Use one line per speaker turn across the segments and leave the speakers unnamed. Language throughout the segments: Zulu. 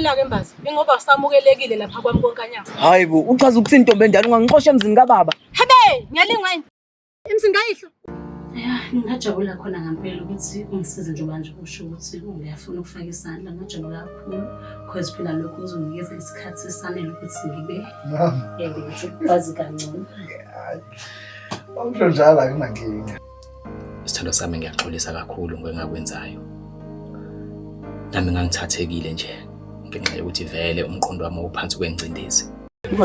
Lalela-ke Mbazi, ingoba usamukelekile lapha kwami konkanyana.
Hayi bo, uchaza ukuthi intombi endala ungangixosha emzini kababa.
Habe, ngiyalingwa yini? Emzini kayihlo.
Ya, ngingajabula khona ngempela ukuthi ungisize njengoba nje usho ukuthi uyafuna ukufaka isandla. Ngingajabula kakhulu because phela lokho kuzonginikeza isikhathi esanele ukuthi ngibe yebo ngikwazi kangcono.
Awusho njalo akunankinga.
Isithandwa sami ngiyaxolisa kakhulu ngengakwenzayo. Nami ngangithathekile nje ngenxa yokuthi vele umqondo wami wawuphansi kwengcindezi.
Bhuti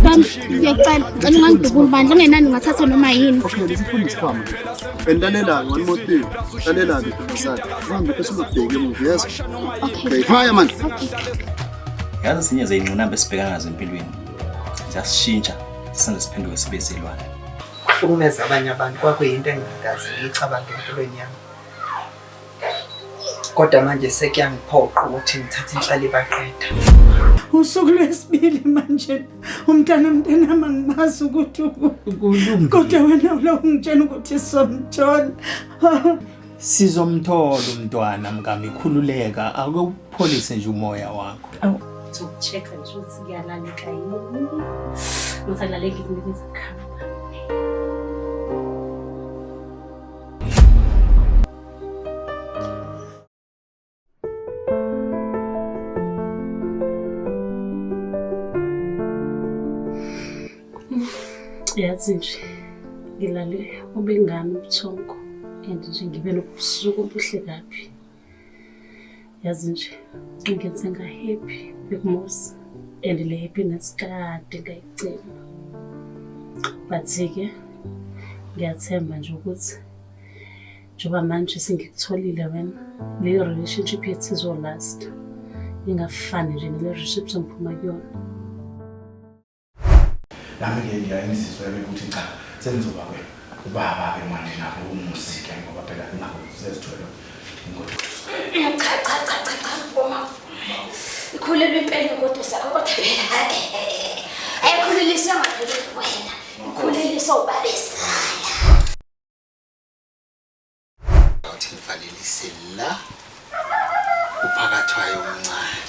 wami, ngiyacela, ngicela ungangidubuli bandla, ungenani ungathatha noma yini.
Okay, lesifunda isikhwama. And lalela-ke, one more thing. Lalela-ke, ntombazane. Uhambe bese ungabheki emuva, yezwa? Okay, fire man.
Yazi ezinye zey'ngqinamba esibhekana nazo empilweni ziyasishintsha sisenze siphenduke sibe izilwane.
Ukuhlukumeza abanye abantu kwakuyinto engingakaze ngiyicabange empilweni yami. Kodwa manje sekuyangiphoqa ukuthi ngithathe inhlali baqeda.
Usuku lwesibili manje umntana mntanami angimazi ukuthi ukuphi. Kodwa wena ulokhu ungitshela ukuthi sizomthola.
Sizomthola umntwana mkami, khululeka, ake upholise nje umoya wakho.
Ngizoku-check-a nje ukuthi kuyalaleka yini. Ukuthi akulaleki kunikeza ikhamba. Yazi nje ngilale obengami ubuthongo and nje ngibe nobusuku obuhle kabi. Yazi nje ungenze nga-happy Big Moose and le happiness kade ngayigcina. But-ke ngiyathemba nje ukuthi njengoba manje sengikutholile wena leyo relationship yethu izolast ingafani nje nale relationship sengiphuma kuyona.
Nami-ke ngiyaye ngizizwe-ke ukuthi cha sengizoba-ke ubaba-ke manje nabo umusi-ke ngoba phela nabo sezithwele ingoduso.
Cha cha cha cha cha mfoma. Ikhulelwe impela ingoduso yakho kodwa phela ayikhuleliswanga phela wena. Ikhuleliswa ubabesala.
Uthi ngivalelise la uphakathwayo omncane.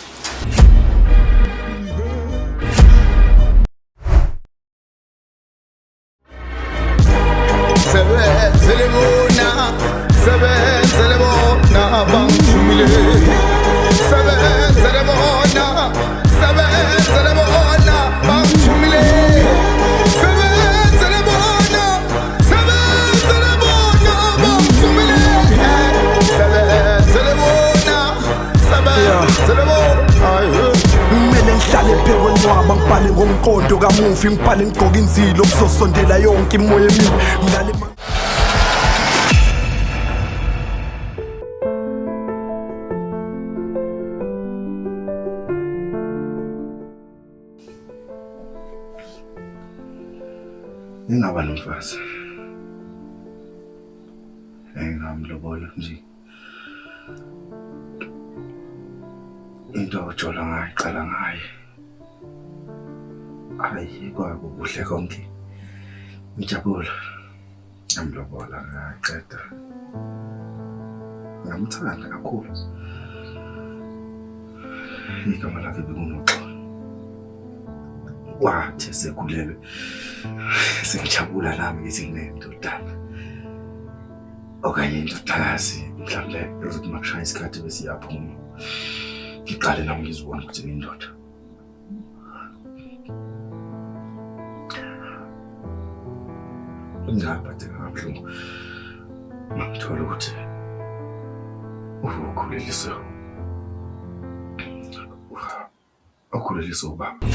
Sebenzele bona, sebenzele bona bangithumile. Sebenzele bona, sebenzele bona bangithumile. Sebenzele bona, sebenzele bona bangithumile. Sebenzele bona, sebenzele bona.
Kumele ngihlale phekwe ncwaba ngibhale ngomqondo kamufi ngibhale ngigqoke inzilo kuzosondela yonke imoya emibi ngilale
Ngingaba nomfazi. Engamlobola nje. Into ojola ngayo iqala ngaye. Hayi kwakukuhle konke. Ngijabula. Ngamlobola ngaqeda. Ngamthanda kakhulu. Igama lakhe bekunoxolo. Wathi esekhulelwe sengijabula nami ngithi nginendodana okanye indodakazi mhlawumbe ezothi uma kushaya isikhathi bese iyaphuma ngiqale nami ngizibone ukuthi ngiyindoda. Ngaphatheka kabuhlungu mangithola ukuthi ukhuleliswe ukhuleliswe ubaba.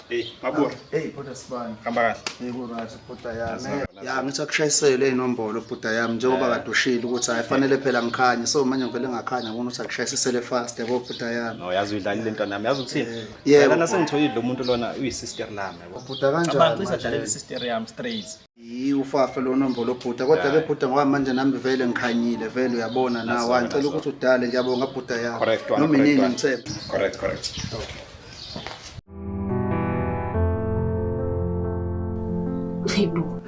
Hey, Mabura.
Hey, bhuta Sibani.
Hamba kahle.
Hey, ku-right bhuta yami. Ya, ngithi akushayisele inombolo bhuta yami njengoba kade ushilo ukuthi ayifanele phela ngikhanye. So manje ngivele ngakhanya ngibona ukuthi akushayisisele fast yabo bhuta yami.
No, yazi uyidlalile ntwana yami. Yazi uthini?
Yebo.
Lana sengitholile lo muntu lona uyisister lami yabo.
Bhuta kanjani?
Cabanga cishe
manje?
adlalele isister yami straight.
Yi ufafe lo nombolo bhuta kodwa ke bhuta ngoba manje nami vele ngikhanyile vele uyabona nawe
Naso-ke,
ngicela
naso.
ukuthi udale ngiyabonga bhuta yami.
Correct one.
Noma
correct
inini
one.
ngithemba.
Correct, correct.
Hayibo.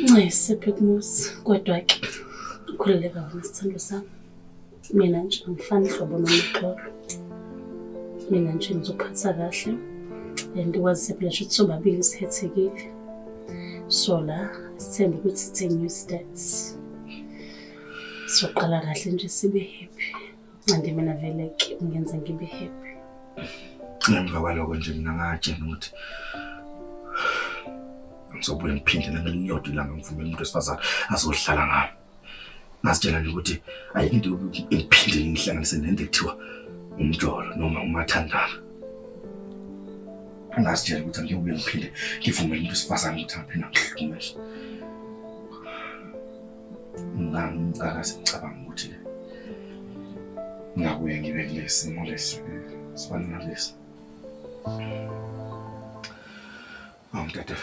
Ncese Bhekumuzi, kodwa ke ukhululeka wena sithando sami. Mina nje angifani hlobo noMxolo. Mina nje ngizophatha kahle and kwazise phela shuthi sobabili sihethekile. So la sithembe ukuthi it's a new start. Soqala kahle nje sibe happy. And mina vele ke ungenza ngibe happy.
Emva kwaloko nje mina ngatshena ukuthi ngizobuye ngiphinde nangelilodwa ilanga ngivumele umuntu wesifazane azohlala ngami. Ngazitshela nje ukuthi ayikho into engiphinde ngihlanganise nento ekuthiwa umjolo noma umathandana. Ngazitshela ukuthi angiyobuye ngiphinde ngivumele umuntu wesifazane ukuthi angiphinde angihlukumeze. Ngangikaze ngicabanga ukuthi ngabuye ngibe kulesi simo lesi sifana nalesi. Awu mtata.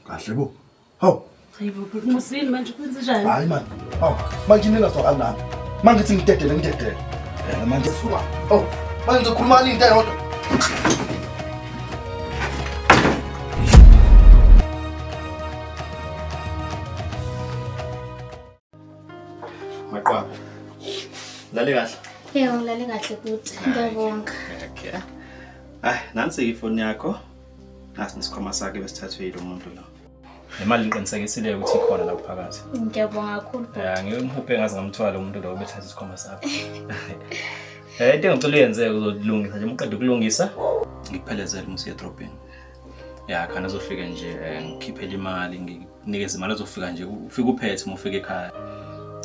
Kahle bo. Hawu.
Hayibo Bhekumuzi manje kwenze njani?
Hayi man. Hawu, manje ningazwakali nami. Manje ngithi ngidedele ngidedele. Yena manje suka. Hawu, manje ngizokhuluma into eyodwa.
Maqwaba. Lale kahle.
Yebo, ngilale kahle bhuti. Ngiyabonga.
Okay. Hayi, nansi ifoni yakho. Nasi nesikhwama sakhe besithathwe yilo muntu lo.
Nemali ngiqinisekisile ukuthi ikhona lapho phakathi.
Ngiyabonga kakhulu bhuti.
Ya, ngiyomhuphe ngaze ngamthwala umuntu lo obethatha isikhwama sakho. Into engicela uyenze uzolungisa nje uqeda ukulungisa ngikuphelezele uma usiya edrobheni. Ya, khona uzofika nje ngikhiphele imali ngikunikeze imali uzofika nje ufike uphethe uma ufika ekhaya.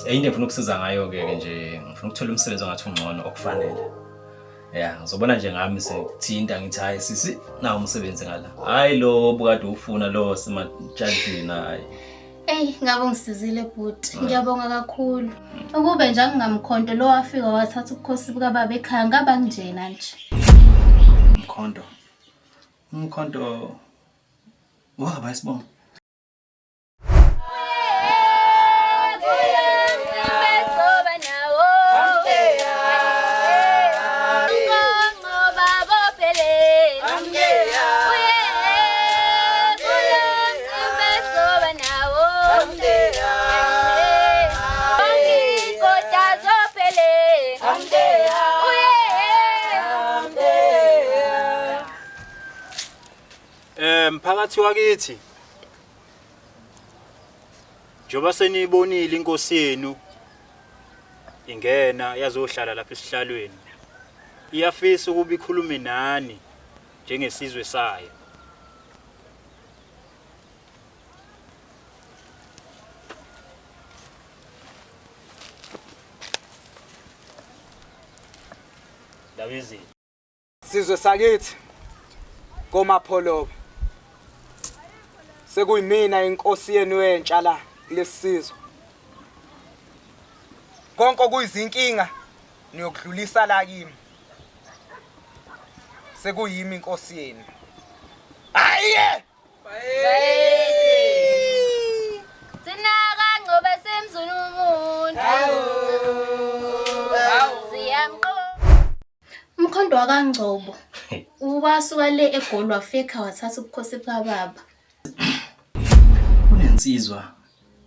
Enye into engifuna ukusiza ngayo ke nje ngifuna ukuthola umsebenzi ongathi ungcono okufanele. Ya, ngizobona nje ngami sekuthinta ngithi hayi sisi nawu umsebenzi ngala. Hayi lo obukade ufuna lo sematshadini hayi.
Eyi, ngabe ungisizile bhuti. Ngiyabonga kakhulu. Ukube nje angingamkhonto lo wafika wathatha ubukhosi bukababa ekhaya ngaba nginjena nje.
Umkhonto. Umkhonto waba isibongo.
Mphakathi wakithi, njengoba seniyibonile inkosi yenu ingena yazohlala lapha esihlalweni, iyafisa ukuba ikhulume nani njengesizwe sayo. Ndabezini.
Sizwe sakithi koMapholoba, sekuyimina inkosi yenu entsha la kulesi sizwe. Konke okuyizinkinga niyokudlulisa la kimi. Sekuyimi inkosi yenu. Aye!
Sinaka ngoba semzulu umuntu. Ziyamqo. Umkhondo wakaNgcobo wasuka le eGoli wafika wathatha ubukhosi bukababa.
Kunensizwa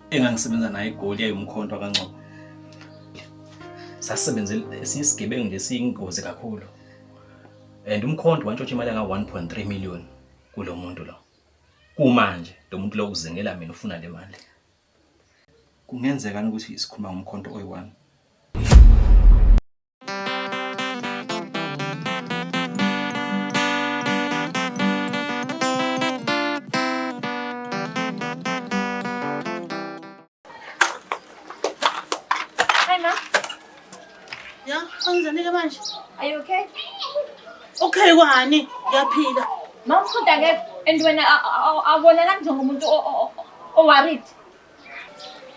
engangisebenza naye eGoli yayumkhonto wakaNgcobo. Sasebenzela esinye isigebengu nje siyingozi kakhulu. And umkhonto wantshontsha imali enga 1.3 million kulo muntu lo. Kumanje lo muntu lo uzingela mina ufuna le mali.
Kungenzeka ukuthi sikhuluma ngomkhonto oyi-1.
Hi ma.
Ya, angizenike manje.
Are you okay?
Okay kwani? Ngiyaphila.
Ma umkhonto akekho and wena awubonakali njengomuntu o-worried.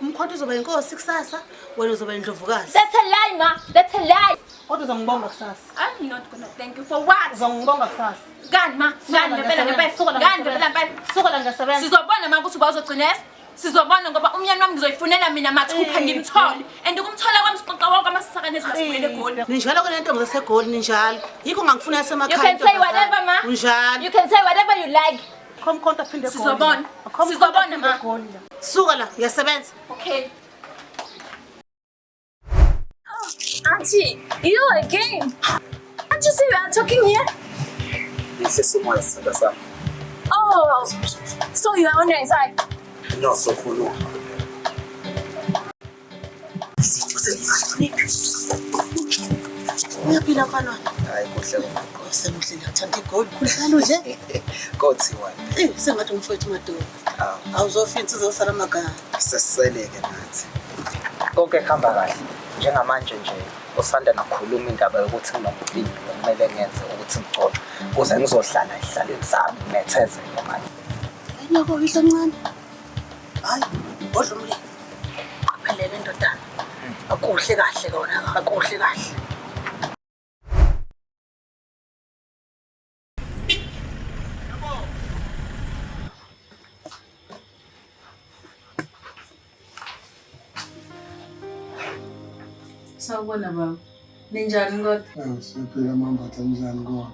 Umkhonto uzoba inkosi kusasa, wena uzoba indlovukazi.
That's a lie ma, that's a lie.
Kodwa uzongibonga kusasa.
I'm not gonna thank you for what?
Uzongibonga kusasa.
Ngani ma? Ngani ngempela ngempela?
Suka la
Ngani ngempela ngempela?
Suka la ngiyasebenza.
Sizobona ma ukuthi uba uzogcinesa. Sizobona ngoba umnyeni wami ngizoyifunela mina mathupha ngimthole. And ukumthola kwami siqoqa wonke amasakane ezingasibulela eGoli.
Ninjalo ke nentombi zaseGoli ninjalo. Yikho ngangifuna
You
yasemakhaya.
can say whatever ma.
Unjalo.
You can say whatever you like.
Akho mkhonto aphinde egoli.
Sizobona.
Akho mkhonto
Sizobona,
aphinde
ma.
egoli la. Suka la, uyasebenza.
Okay.
Auntie, you again? Can't you see we are talking here?
Ngisesimoya sithandwa sami.
Oh, so you are on your side.
No, sokhuluma.
Uyaphila mfana wami?
Hayi kuhle kakhulu.
Semuhle ngiyakuthanda igoli. Khulekani nje?
Kothiwa.
Eh, sengathi umfowethu madoda. Awuzofinsa uzosala amagama.
Sesiseleke nathi. Konke kuhamba kahle. Njengamanje nje usanda nakhuluma indaba yokuthi nginomcimbi okumele ngenze ukuthi ngigcotshwe ukuze ngizohlala esihlalweni sami nginethezeke manje.
Ayinako yihlo mncane. Hayi, bodla umlilo. Qapheleke ndodana. Akuhle kahle kona, akuhle kahle.
Sawubona baba. Ninjani kodwa?
Siyaphila mambatha njani kodwa?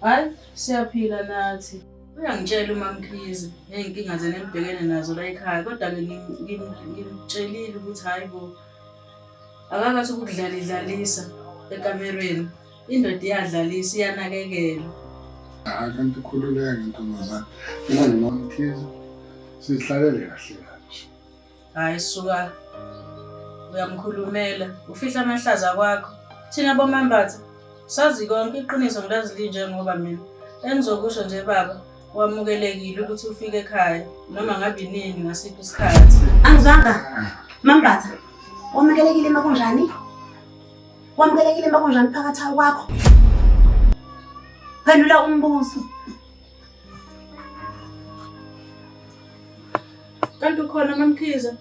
Hayi, siyaphila nathi. Uyangitshela uMamkhize ngey'nkinga zena enibhekene nazo la ekhaya, kodwa-ke ngimtshelile ukuthi hhayi bo, akakathi ukudlalidlalisa ekamerweni. Indoda iyadlalisa, iyanakekelwa.
Hayi kanti ukhululeke ntombazane. Mina noMamkhize sihlalele kahle kanje.
Hhayi suka, uyamkhulumela, ufihla amahlaza kwakho. Thina boMambatha sazi konke iqiniso ngilazi linjengoba mina. Engizokusho nje baba, wamukelekile ukuthi ufike ekhaya noma ngabe inini ngasiphi isikhathi.
Angizwanga. Mambatha, wamukelekile makunjani? Wamukelekile makunjani phakathi kwakho? Phendula umbuzo.
Kanti ukhona MaMkhize?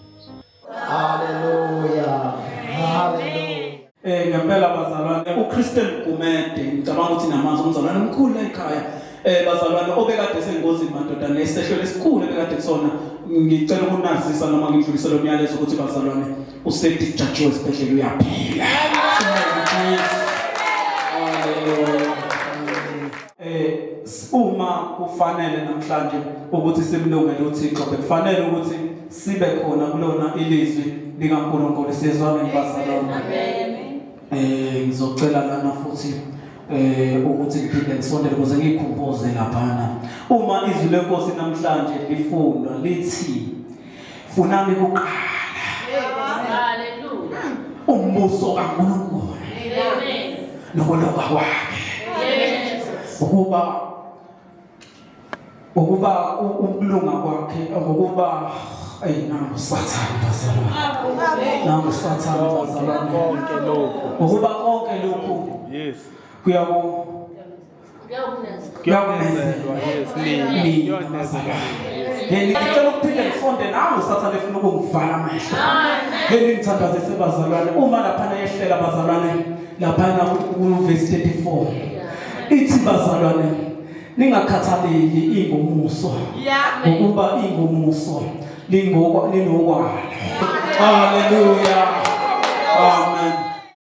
Hallelujah. Hallelujah.
Ngempela bazalwane uChristian Gumede ngicabanga ukuthi namazi umzalwane omkhulu la ekhaya bazalwane obekade sengozini madoda nesehlo lesikhulu ebekade kusona ngicela ukunazisa noma ngidlulisele umyalezo ukuthi bazalwane usedischarge esibhedlela uyaphila. Hallelujah. Uma kufanele namhlanje ukuthi simlungele uThixo bekufanele ukuthi sibe khona kulona ilizwi likaNkulunkulu sizwane bazalwane. Ngizocela lana futhi ukuthi ngiphinde ngisondele ukuze ngikhumbuze laphana. Uma izwi lenkosi namhlanje lifundwa lithi funani kuqala umbuso kaNkulunkulu nokulunga kwakhe, ukuba ukulunga kwakhe ngokuba nangu Sathane bazalwane, nangu Sathane bazalwane, ngokuba konke lokhu yes kuyakunezelwa. Ngicela ukuphinde ngifunde nangu Sathane efuna ukungivala amehlo. Ngithandazise bazalwane, uma laphana yehlela bazalwane laphana ku-verse 34 ithi bazalwane ningakhathaleli ingomuso ngokuba ingomuso linokwalo. Hallelujah. Amen.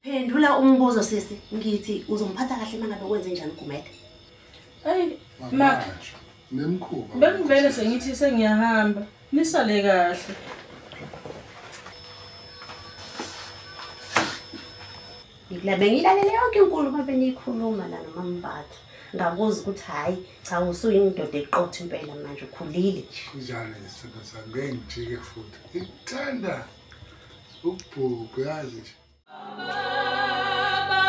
Phendula umbuzo sisi, ngithi uzomphatha kahle mangabe wenze njani Gumede?
Ayi, Mark,
nemkhuba.
Bengivele sengithi sengiyahamba. Nisale kahle.
Ngilalele yonke inkulumo beniyikhuluma la noMambatha. Ngabuza ukuthi hayi cha usuyindoda eqotho impela manje ukhulile nje.
Kunjalo isithandwa sami, ngeke ngijike futhi. Ngikuthanda ukubhubha yazi nje.
Baba,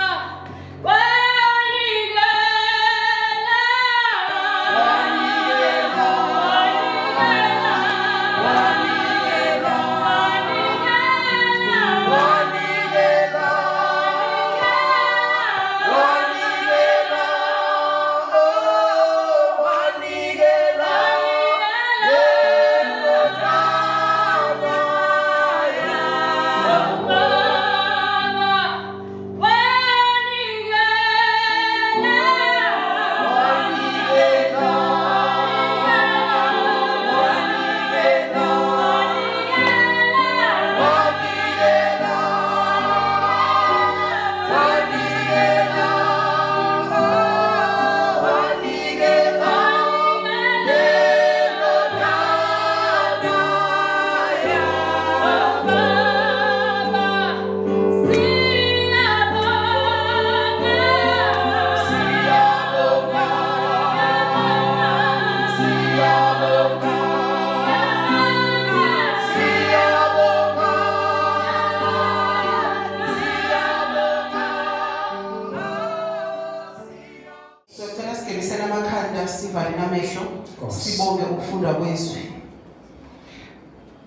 Asilengiseni amakhanda sivale namehlo sibonge ukufunda kwezwi.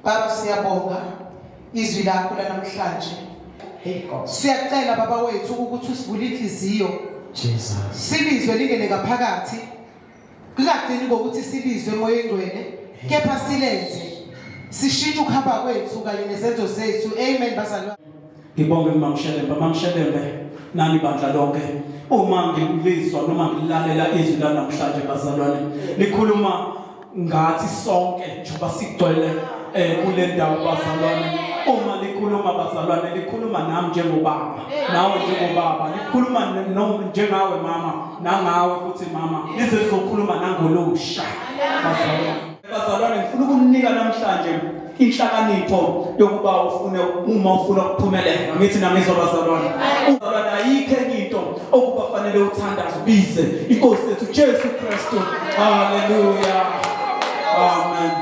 Baba siyabonga izwi lakho lanamhlanje. Siyacela baba wethu ukuthi usivule inhliziyo.
Jesus.
Silizwe lingene ngaphakathi. Kungagcini ngokuthi silizwe moya engcwele kepha silenze. Sishintshe ukuhamba kwethu kanye nezenzo zethu. Amen bazalwane.
Ngibonge kuMamshelembe, MamShelembe nani bandla lonke. Uma ngilizwa noma ngilalela izwi lanamhlanje bazalwane, likhuluma ngathi sonke njengoba sigcwele kule ndawo bazalwane. Uma likhuluma bazalwane, likhuluma nami njengobaba, nawe njengobaba, likhuluma njengawe mama, nangawe futhi mama, lize lizokhuluma nangolusha bazalwane. Bazalwane, ngifuna ukunika namhlanje inhlakanipho yokuba ufune uma ufuna ukuphumelela. Ngithi nangizwa bazalwane. Uzalwane, ayikho enye into okuba fanele uthandaze ubize inkosi yethu Jesu Kristu. Haleluya. Amen.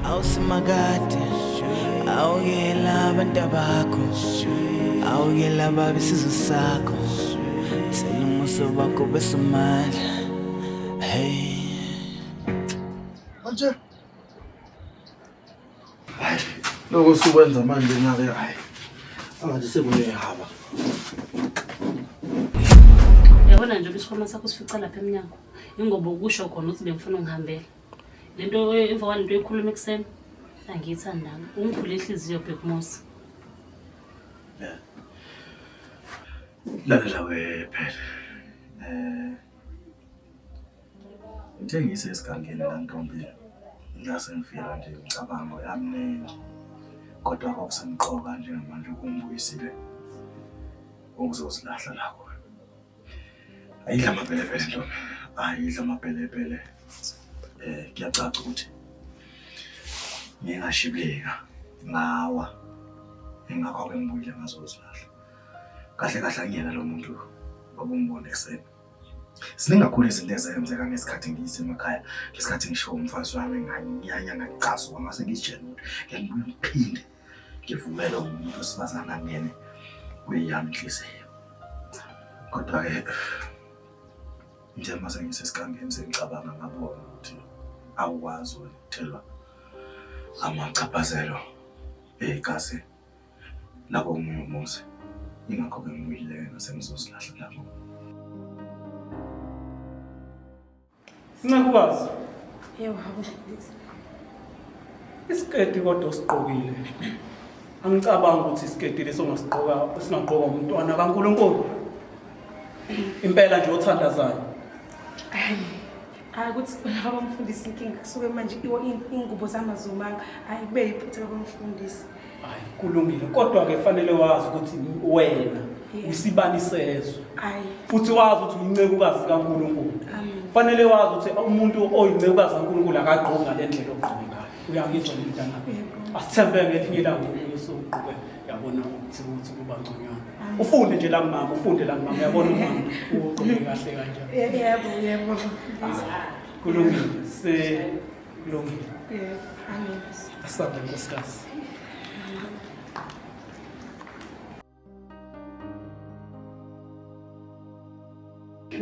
Awusimakade, awukela abantu bakho, awukela baba isizwe sakho, thela umuso wakho besomandla. Hey.
Manje hayi lokho sukwenza manje nake hayi angathi sekunehaba.
Yabona nje isikhwama sakho sifica lapha emnyango. Ingoba ukusho khona ukuthi bengifuna ungihambela. Lento emva kwalento ekhuluma ekuseni angiyithandanga. Ungiphule inhliziyo Bhekumusi.
Lalela we phela. Ngithe ngise esigangeni la ntombi ngase ngifika nje imicabango yaminingi kodwa kwakusemqoka njengamanje ukungibuyisile ukuzozilahla la kuwe. Ayidla amapelepele ntombi, ayidla amapelepele. Kuyacaca ukuthi ngingashibilika ngawa, ingakho-ke ngibuyile ngazozilahla. Kahle kahle angiyena lo muntu obumbona ekuseni. Ziningi kakhulu izinto ezenzeka ngesikhathi ngisemakhaya, ngesikhathi ngishiwo umfazi wami nganyanya ngacasuka ngase ngizitshela ukuthi ngeke ngibuye ngiphinde ngivumele umuntu wesifazane angene kweyami inhliziyo. Kodwa-ke njengoba sengisesigangeni sengicabanga ngabona ukuthi awukwazi wena ukuthelwa amachaphazelo egazi lakomunye umuzi. Ingakho-ke ngibuyile ngasengizozilahla lapho.
Ncekukazi.
Yebo, mfundisi.
Isiketi kodwa osigqokile. Angicabangi ukuthi isiketi leso ongasigqoka singagqokwa umntwana kaNkulunkulu. Impela nje othandazayo.
Hayi ukuthi baba mfundisi inkinga kusuke manje ingubo zamazumanga. Hayi kube yiphutha baba mfundisi.
Hayi kulungile kodwa ke fanele wazi ukuthi wena usibani sezwe. Futhi wazi ukuthi uyincekukazi kaNkulunkulu. Fanele wazi ukuthi umuntu oyincekukazi kaNkulunkulu akagqoki ngale ndlela ogqoke ngayo. Uyangizwa mntana? Asithembe ngelinye ilanga usugqoke yabona ukuthi kuba ngconywana. Ufunde nje la kumama, ufunde la kumama, uyabona umama ugqoke kahle kanjani.
Yebo, yebo.
Kulungile. Se kulungile.
Yebo. Amen.
Asande nkosikazi.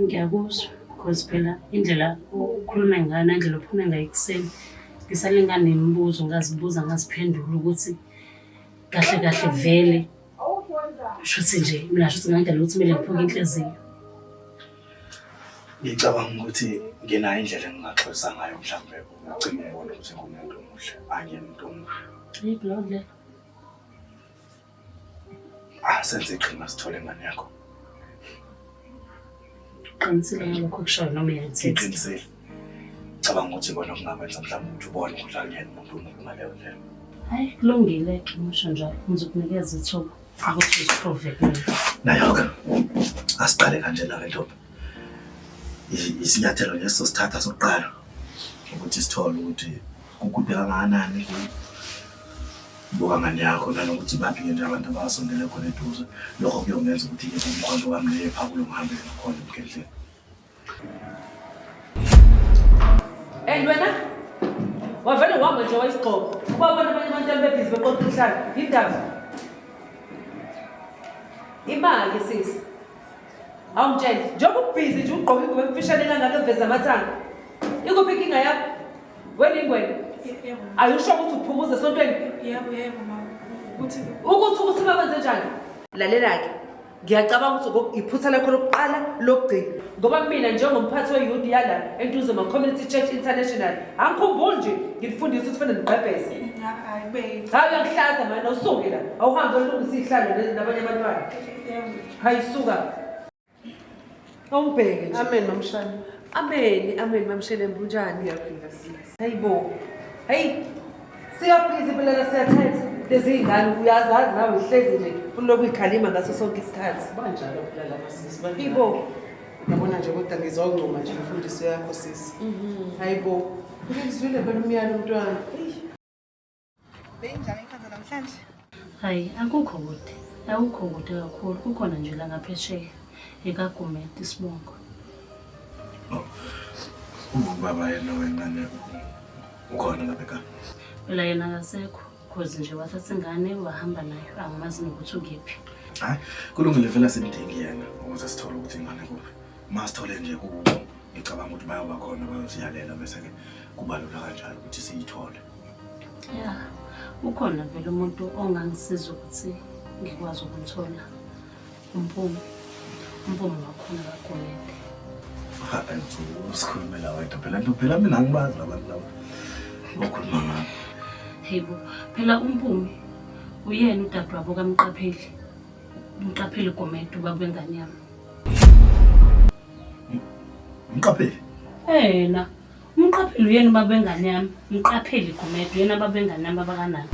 Ngiyakuzwa because phela indlela okhuluma ngayo nendlela ophume ngayo ekuseni ngisale nganemibuzo ngazibuza ngaziphendula ukuthi kahle kahle vele shuthi nje mina shuthi ngangidala ukuthi kumele ngiphuke inhliziyo.
Ngicabanga ukuthi nginayo indlela engingaxolisa ngayo mhlawumbe ugcine ubona ukuthi ngumuntu omuhle, angiyena umuntu omuhle.
Yiphi leyo ndlela?
Asenze iqhinga sithole ingane yakho.
Uqinisile ngalokho okushoyo noma uyayithetha?
Ngiqinisile. Cabanga ukuthi ikona okungakwenza mhlawumbe ukuthi ubone ukuthi akuyena umuntu omubi ngaleyo ndlela.
Hayi kulungile ke ngisho njalo ngizokunikeza ithuba ukuthi uziprove kumina.
Nayo-ke asiqale kanjena-ke ntombi. Isinyathelo nje esizosithatha sokuqala ukuthi sithole ukuthi kukude kangakanani buka ngane yakho nanokuthi baphi nje abantu abasondele khona eduze. Lokho kuyongenza ukuthi ngize umkhonto wami neyephakulo ngihambe ngakhona emkhendleni.
And wena wavele wahamba nje wayisigqoko ubabona abanye abantu abebhizi beqoqa inhlalo yindaba.
Imali sisi. Awungitshele, njengoba ubhizi nje ugqoke ingubo emfishane kangaka eveza amathanga. Ikuphi inkinga yakho? Wena ingwena. Ayusho ukuthi uphumuze esontweni?
Yebo, yebo mama. Ukuthi
Ukuthi bakwenze njani? Lalela-ke. Ngiyacabanga ukuthi iphutha lakho lokuqala lokugcina. Ngoba mina njengomphathi we-youth yala eNtuzuma Community Church International, angikhumbuli nje ngilifundisa ukuthi fanele nigqebheze.
Hayi kube
Hayi uyangihlaza mani, awusuke la. Awuhambe olungisa iy'hlalo nabanye abantwana. Hayi suka. Awungibheke nje.
Amen mamshana.
Amen, amen mamshelembe unjani?
Ngiyaphila sisi.
Hayibo. Hayi. Siyabhizi phela la siyathetha. Lezi iy'ngane uyazazi nawe uhlezi nje ufuna lokhu uyikhalima ngaso sonke isikhathi.
Banjalo phela laba sisi banjalo.
Hayibo.
Yabona nje kodwa ngizongcoma nje imfundiso yakho sisi. Hayibo. Ngikuzwile phela umyalo umntwana.
Beyinjani inkonzo namhlanje?
Hayi, akukho kude. Akukho kude kakhulu. Kukhona nje la ngaphesheya ekaGumede isibongo.
Ubaba yena wengane ukhona lapha ekhaya.
Phela yena akasekho cause nje wathatha ingane wahamba nayo angimazi nokuthi ukephi.
Hayi, kulungile vele asimdingi yena ukuze sithole ukuthi ingane kuphi. Uma sithole nje kubo, ngicabanga ukuthi bayoba khona bayosiyalela bese-ke kuba lula kanjalo ukuthi siyithole.
Ya, ukhona vele umuntu ongangisiza ukuthi ngikwazi ukumthola. Umpumi. Umpumi wakhona kaGumede.
Hayi, usikhulumela wedwa phela nto phela mina angibazi labantu laba okhuluma ngabo.
Hayibo, phela uMpumi uyena udadewabo kaMqapheli. Umqapheli Gumede ubaba wengane yami.
Umqapheli?
Yena, umqapheli uyena ubaba wengane yami. Umqapheli Gumede uyena ubaba wengane yami abakanani.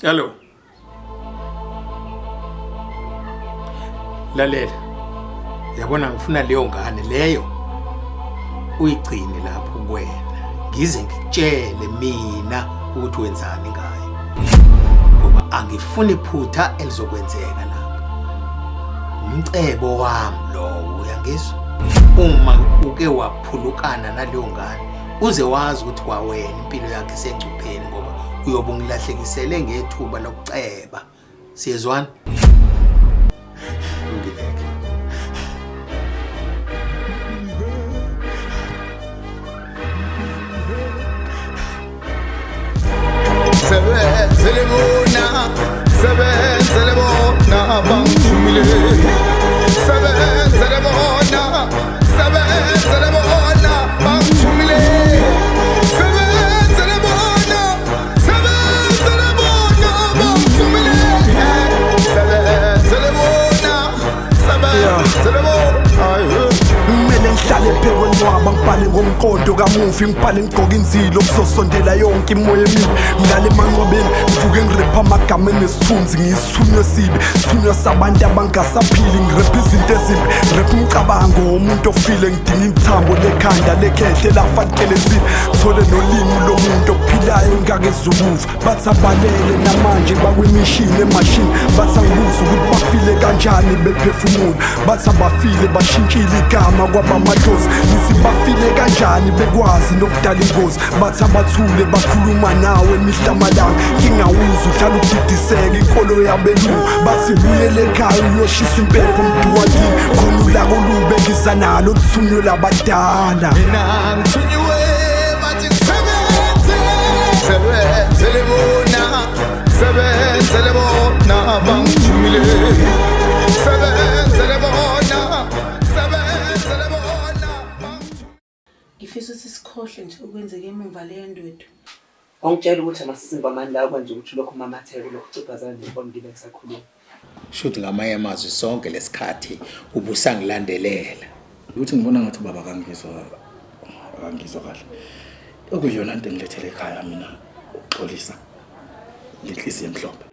Hello. Lalela. Yabona ngifuna leyo ngane leyo uyigcine lapho kuwena. Ngize ngikutshele mina ukuthi wenzani ngayo. Ngoba angifuni iphutha elizokwenzeka lapho. Umcebo wami lowo uyangizwa? Uma uke waphulukana naleyo ngane uze wazi ukuthi kwawena impilo yakhe isengcupheni ngoba uyobe ungilahlekisele ngethuba lokuceba. Siyezwana? Ngileke.
Sebenzele bona, sebenzele bona bangithumile. Sebenzele bona, sebenzele bona bangithumile. Sebenzele bona, sebenzele bona bangithumile. Sebenzele bona, sebenzele bona.
Kumele ngihlale phekwe ncwaba ngibhale ngomqondo kamufi ngibhale ngigqoke inzilo kuzosondela yonke imoya emibi ngilale emanqwabeni ngivuke ngirepha amagama enesithunzi ngiyisithunywa esibi sithunywa sabantu abangasaphili ngirepha izinto ezimbi ngirepha umcabango womuntu ofile ngidinga ithambo lekhanda lekhehle lafa likelezile thole nolimi lomuntu ophilayo ngingake-zukuva bathi abalele namanje bakwimishini emashini bathi angibuza ukuthi bafile kanjani bephefumula bathi abafile bashintshile igama kwabamadlozi ngithi bafile kanjani bekwazi nokudala ingozi bathi abathule bakhuluma nawe mihla amalanga ngingawuzi uhlala udidiseka inkolo yabelungu bathi buyele ekhaya uyoshisa impepho mduwakini khona ulaka olube ngiza nalo luthunywe labadala.
Mina ngithunyiwe bathi ngisebenze, sebenzele bona, sebenzele bona bangithumile. Sebenzele bona, sebenzele bona.
Ngifisa ukuthi sikhohle nje okwenzeke emuva leyo ndwedwe.
Wangitshela ukuthi amasimba amani la kwenza ukuthi lokhu mamatheke lokhu cibhazana nefoni ngibe ngisakhuluma.
Shuthi ngamanye amazwi sonke lesikhathi ubusangilandelela.
Ukuthi ngibona ngathi ubaba akangizwa kahle. Okuyiyona nto engilethele ekhaya mina ukuxolisa ngenhliziyo emhlophe.